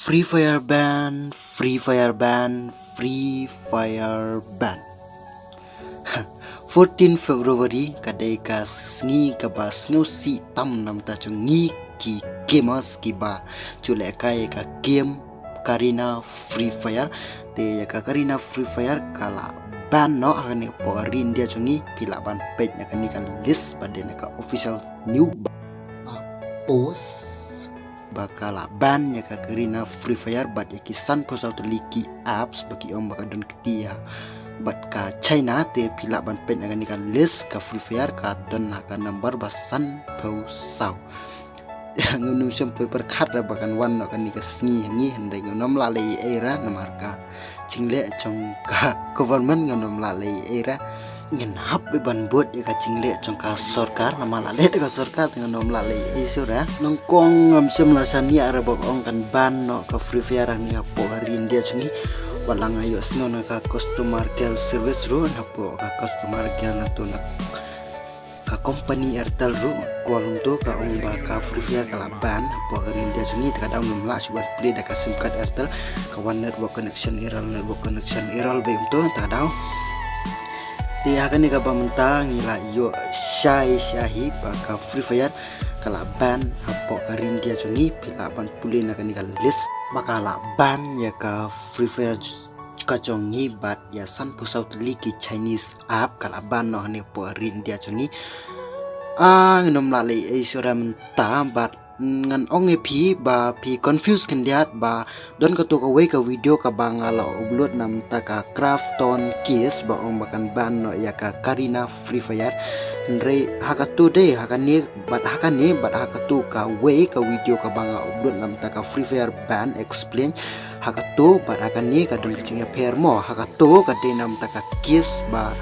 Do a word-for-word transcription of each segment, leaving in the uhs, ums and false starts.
Free Fire ban, Free Fire ban, Free Fire ban. Fourteen February ka dei ka sngi kaba sngewsih tam namar ta jong ngi ki gamers kiba ju lehkai ïa ka game Garena Free Fire. Te ïa ka Garena Free Fire ka la ban noh ha kane ka pdeng ri India jong ngi. Phi lah ban peit na kane ka list ba dei na ka official news ba post ba ka la ban ïa ka Garena Free Fire bad ïa ki sanphew saw tylli ki apps ba ki ong ba ka don kti ïa bad ka China. Te phi lah ban peit na kane ka list ka Free Fire ka don ha ka number ba sanphew saw. Ngam nym shym pyrkhat ra ba kan wan noh kane ka sngi ha ngi, hynrei ngam nym lah leh ei ei ra namar ka jingleh jong ka government, ngam nym lah leh ei ei ra. Ngan hap ban bud ïa ka jingleh jong ka sorkar, namar la leh te ka sorkar te ngam nym lah leh ei ei shuh ra. Nyngkong ngam shym la shaniah ra ba ong kan ban noh ka Free Fire ha kane ka pdeng ri India jong ngi. Wat la nga ïohsngew na ka customer care service ruh, na pdeng ka customer care na tu na ka company Airtel ruh, call ong to ka ong ba ka Free Fire ka la ban ha pdeng ri India jong ngi. Ta ka daw ngam lah shuh ban plie da ka sim card Airtel, ka wan network connection error, network connection error ba ong to, ta ka daw. Te ha kane kaba mynta ngi la ïoh shai shai hi ba ka Free Fire ka la ban ha pdeng ka ri India jong ngi. Phi lah ban pule na kane ka list ba ka la ban ïa ka Free Fire ka jong ngi bad ïa sanphew saw tylli ki Chinese app ka la ban noh ha kane ka pdeng ri India jong ngi. Ah, ngam nym lah leh ei ei shuh ra mynta bad ngan ong ïa phi ba phi confuse khyndiat ba don kato kawei ka video kaba nga la upload namar ta ka Krafton case ba ong ba kan ban noh ïa ka Garena Free Fire. Hynrei ha kato dei ha kane bad ha kane bad ha kato kawei ka video kaba nga upload namar ta ka Free Fire ban explain. Ha kato bad ha kane ka don ka jingïapher mo. Ha kato ka dei namar ta ka case ba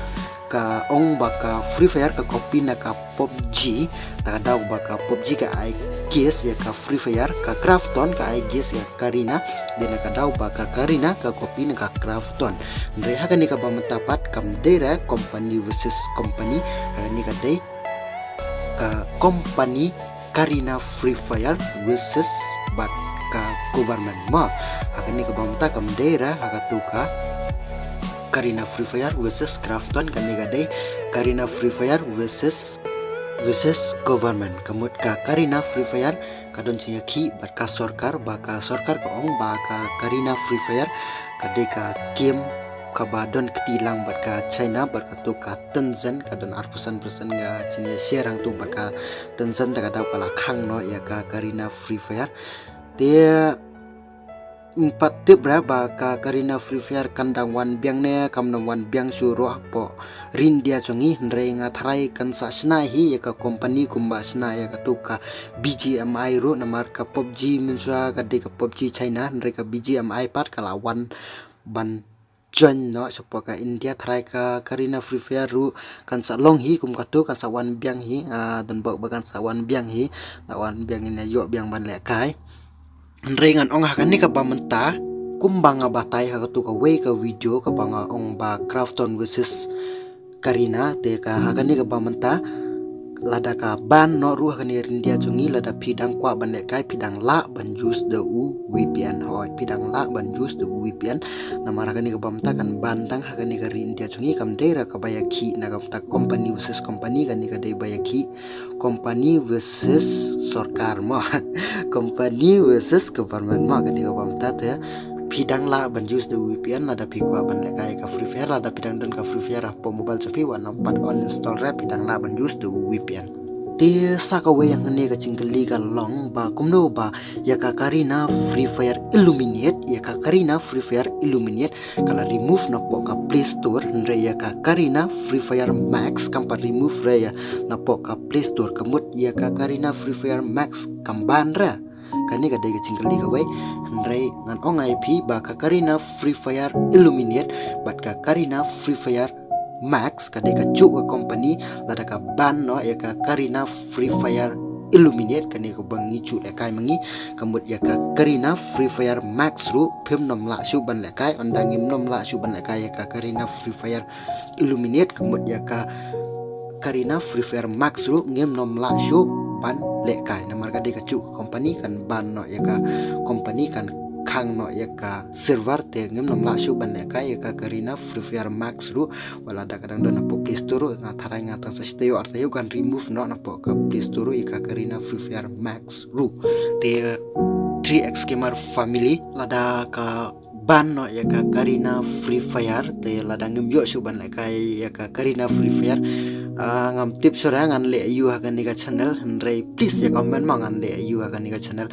ka ong ba ka Free Fire ka copy na ka PUBG. Ta ka daw ba ka PUBG ka ai case ïa ka Free Fire, ka Krafton ka ai case ïa ka Garena. Dei na ka daw ba ka Garena ka copy na ka Krafton. Hynrei ha kane kaba mynta pat kam dei ra company versus company. Ha kane ka dei ka company Garena Free Fire versus bad ka government mo. Ha kane kaba mynta kam dei ra ha kato ka Garena Free Fire versus Krafton, kane ka dei Garena Free Fire versus versus government. Ka mut ka Garena Free Fire ka don jingïakhih bad ka sorkar, ba ka sorkar ka ong ba ka Garena Free Fire ka dei ka game kaba don kti lang bad ka China, bad kato ka Tencent ka don arphew san percent ka jingïashare hangto bad ka Tencent. Ta ka daw ka la khang noh ïa ka Garena Free Fire. Te ym pat tip ra ba ka Garena Free Fire kan dang wan biang ne kam dang wan biang shuh ruh hapoh ri India jong ngi, hynrei nga tharai kan sa shna hi ïa ka company kumba shna ïa kato ka B G M I ruh, namar ka PUBG mynshuwa ka dei ka PUBG China, hynrei ka B G M I pat ka la wan ban join noh shapoh ka India. Tharai ka Garena Free Fire ruh kan sa long hi kum kato, kan sa wan biang hi, ah, don bok ba kan sa wan biang hi, la wan biang ïa ïoh biang ban lehkai. Hynrei ngan ong ha kane kaba mynta, kumba nga batai ha kato kawei ka video kaba nga ong ba Krafton versus Garena, te ka ha kane kaba mynta lada ka ban noh ruh ha kane ri India jong ngi, lada phi dang kwah ban lehkai phi dang lah ban use da u V P N. Hooid, phi dang lah ban use da u V P N. Namar ha kane kaba mynta kan ban tang ha kane ka ri India jong ngi, kam dei ra kaba ïakhih na ka bynta company versus company, kane ka dei ba ïakhih company versus sorkar mo. Company versus government mo, kane kaba mynta te phi dang lah ban use da u V P N lada phi kwah ban lehkai ka Free Fire, lada phi dang don ka Free Fire hapoh mobile jong phi, wat nym pat uninstall re, phi dang lah ban use da u V P N. Te sa kawei hangne ka jingkylli ka long ba kumno ba ïa ka Garena Free Fire Illuminate, ïa ka Garena Free Fire Illuminate ka la remove napoh ka Play Store, hynrei ïa ka Garena Free Fire Max kam pat remove re ïa napoh ka Play Store. Ka mut ïa ka Garena Free Fire Max kam ban re. Kane ka dei ka jingkylli kawei. Hynrei ngan ong ïa phi ba ka Garena Free Fire Illuminate bad ka Garena Free Fire Max ka dei kajuh ka company. Lada ka ban noh ïa ka Garena Free Fire Illuminate, kane kaba ngi ju lehkai ma ngi, ka mut ïa ka Garena Free Fire Max ruh phim nym lah shuh ban lehkai. Ynda ngim nym lah shuh ban lehkai ïa ka Garena Free Fire Illuminate, ka mut ïa ka Garena Free Fire Max ruh ngim nym lah shuh ban lehkai. Namar ka dei kajuh ka company, kan ban noh ïa ka company, kan hang noh ïa ka server te ngim nym lah shuh ban lehkai ïa ka Garena Free Fire Max ruh. Wat la da ka dang don hapoh Play Store ruh, nga tharai nga tang sa shi taïew ar taïew kan remove noh napoh ka Play Store ruh ïa ka Garena Free Fire Max ruh. Te three X Gamer family, lada ka ban noh ïa ka Garena Free Fire te lada ngim ïoh shuh ban lehkai ïa ka Garena Free Fire, ah, ngam tip shuh re ngan leh aïu ha kane ka channel, hynrei please ïa comment ma ngan leh aïu ha kane ka channel.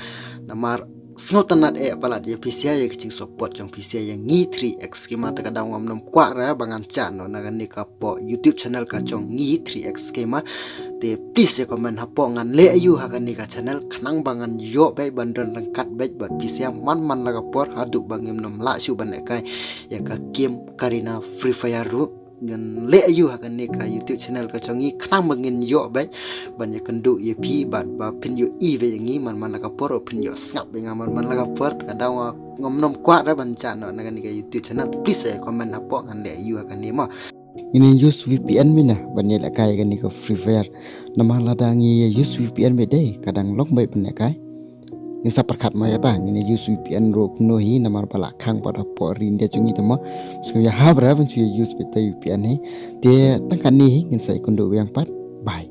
Namar sngewtynnat eh palat ïa phi sha ïa ka jingsupport jong phi sha ïa ngi three X Gamer, te ka daw ngam nym kwah re ba ngan shah noh na kane ka hapoh YouTube channel ka jong ngi three X Gamer. Te please ïa comment hapoh ngan leh aïu ha kane ka channel khnang ba ngan ïoh beit ban don ryngkat beit bad phi sha man man la ka por haduh ba ngim nym lah shuh ban lehkai ïa ka game Garena Free Fire ruh. Ngan leh aïu ha kane ka YouTube channel ka jong ngi khnang ba ngin ïoh beit ban ïakynduh ïa phi bad ba phin ïohi beit ïa ngi man man la ka por, phin ïohsngap beit ïa nga man man la ka por. Te ka daw nga ngam nym kwah re ban shah noh na kane ka YouTube channel. Please ïa comment hapoh ngan leh aïu ha kane mo. Ngin use V P N mynne ban ïalehkai ïa kane ka Free Fire. Namar lada ngi ïa use V P N beit dei ka dang long beit ban lehkai. Ngin sa pyrkhat mo ïa kata, ngin ïa use V P N ruh kumno hi namar ba la khang pat hapoh ri India jong ngi te mo. Sngewbha ïa hap re ban shu ïa use beit te V P N hi. Te tang kane hi, ngin sa ïakynduh biang pat. Bye.